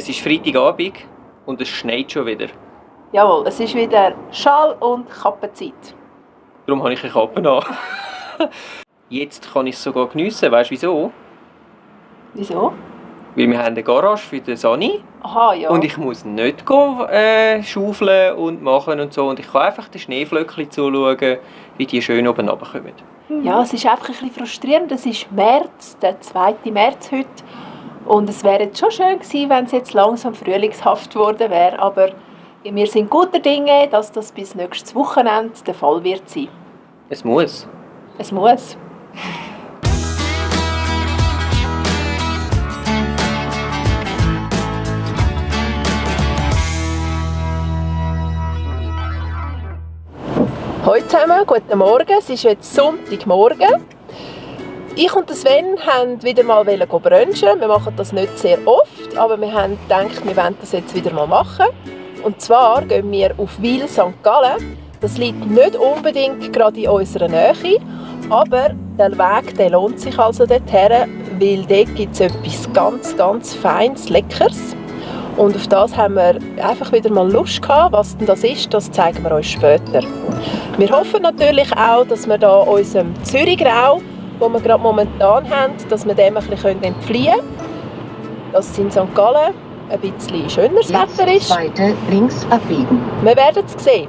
Es ist Freitagabend und es schneit schon wieder. Jawohl, es ist wieder Schal- und Kappenzeit. Darum habe ich eine Kappe an. Jetzt kann ich es sogar geniessen. Weißt du wieso? Wieso? Weil wir haben eine Garage für den Sani. Aha, ja. Und ich muss nicht gehen, schaufeln und machen und so. Und ich kann einfach den Schneeflöckchen zuschauen, wie die schön oben runterkommen. Ja, es ist einfach ein bisschen frustrierend. Es ist März, der 2. März heute. Und es wäre jetzt schon schön gewesen, wenn es jetzt langsam frühlingshaft geworden wäre. Aber wir sind guter Dinge, dass das bis nächstes Wochenende der Fall wird sein. Es muss. Es muss. Hallo zusammen, guten Morgen. Es ist jetzt Sonntagmorgen. Ich und Sven wollten wieder mal brunchen. Wir machen das nicht sehr oft, aber wir haben gedacht, wir wollen das jetzt wieder mal machen. Und zwar gehen wir auf Wil St. Gallen. Das liegt nicht unbedingt gerade in unserer Nähe, aber der Weg lohnt sich also dorthin, weil dort gibt es etwas ganz, ganz Feines, Leckeres. Und auf das haben wir einfach wieder mal Lust gehabt. Was denn das ist, das zeigen wir euch später. Wir hoffen natürlich auch, dass wir da unserem Zürichgrau, den wir gerade momentan haben, dass wir dem ein bisschen entfliehen können. Dass es in St. Gallen ein bisschen schöneres Wetter ist. Weiter links abbiegen. Wir werden es sehen.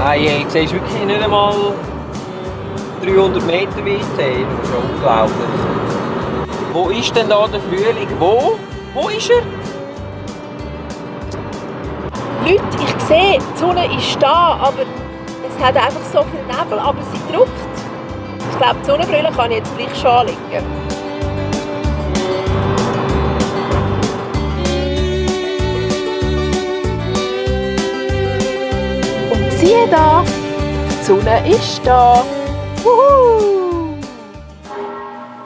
Hey, du siehst wirklich nicht einmal 300 Meter weit. Hey, das ist schon unglaublich. Wo ist denn da der Frühling? Wo ist er? Leute, ich sehe, die Sonne ist da, aber es hat einfach so viel Nebel, aber sie drückt. Ich glaube, die Sonnenbrille kann ich jetzt gleich schon anlegen. Und siehe da, die Sonne ist da. Wuhu!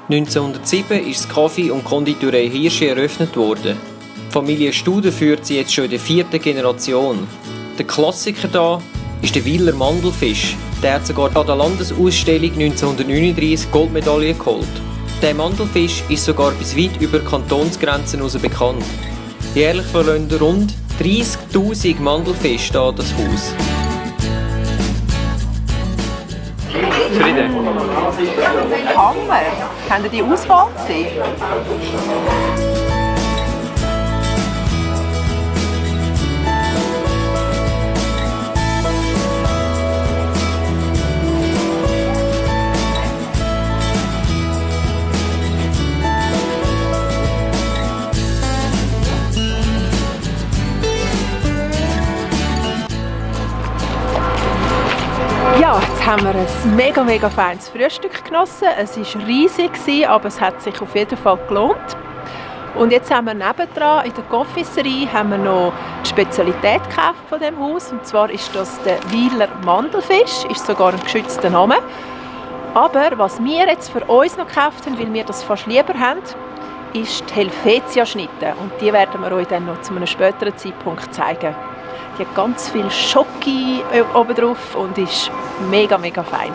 1907 ist das Kaffee- und Konditorei Hirschi eröffnet worden. Die Familie Studer führt sie jetzt schon in der 4. Generation. Der Klassiker da ist der Wiler Mandelfisch. Der hat sogar an der Landesausstellung 1939 Goldmedaille geholt. Der Mandelfisch ist sogar bis weit über Kantonsgrenzen hinaus bekannt. Jährlich verlassen rund 30'000 Mandelfische hier das Haus. Zufrieden? Hammer! Habt ihr die Auswahl gesehen? Ja, jetzt haben wir ein mega feines Frühstück genossen. Es war riesig, aber es hat sich auf jeden Fall gelohnt. Und jetzt haben wir nebendran in der Confiserie haben wir noch die Spezialität gekauft von dem Haus. Und zwar ist das der Wiler Mandelfisch, ist sogar ein geschützter Name. Aber was wir jetzt für uns noch gekauft haben, weil wir das fast lieber haben, ist die Helvetia-Schnitte. Und die werden wir euch dann noch zu einem späteren Zeitpunkt zeigen. Die hat ganz viel Schoki oben drauf und ist mega fein.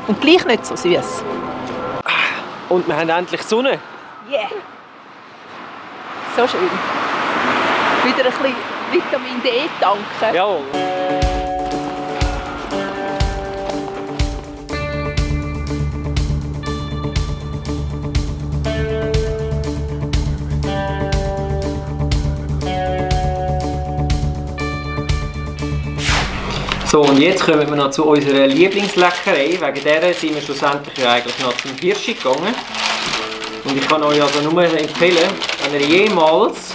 Und gleich nicht so süß. Und wir haben endlich Sonne. Yeah! So schön. Wieder ein bisschen Vitamin D tanken. Jawohl. So, und jetzt kommen wir noch zu unserer Lieblingsleckerei. Wegen der sind wir schlussendlich ja eigentlich noch zum Hirschi gegangen. Und ich kann euch also nur empfehlen, wenn ihr jemals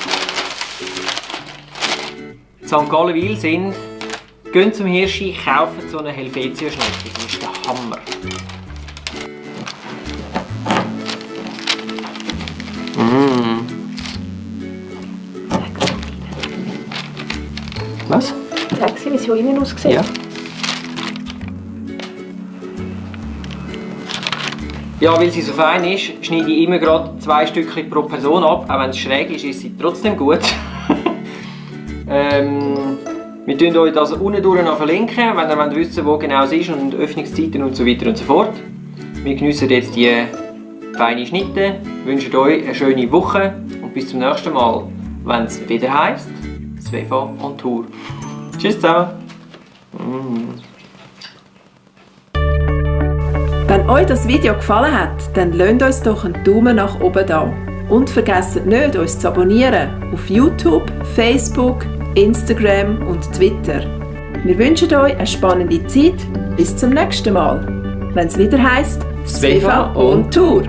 in St. Gallen-Wil sind, geht zum Hirschi, kauft so eine Helvetia-Schnitte. Das ist der Hammer. Was? Sag wie es von innen aussieht. Ja. Ja, weil sie so fein ist, schneide ich immer gerade 2 Stückchen pro Person ab. Auch wenn es schräg ist, ist sie trotzdem gut. Wir verlinken euch das unten durch noch verlinken, wenn ihr wissen wollt, wo genau es ist und Öffnungszeiten und so weiter und so fort. Wir geniessen jetzt die feinen Schnitte, wünschen euch eine schöne Woche und bis zum nächsten Mal, wenn es wieder heisst Svefa on Tour. Tschüss zusammen! Wenn euch das Video gefallen hat, dann lasst uns doch einen Daumen nach oben da. Und vergesst nicht, uns zu abonnieren auf YouTube, Facebook, Instagram und Twitter. Wir wünschen euch eine spannende Zeit. Bis zum nächsten Mal, wenn es wieder heisst Svefa on Tour.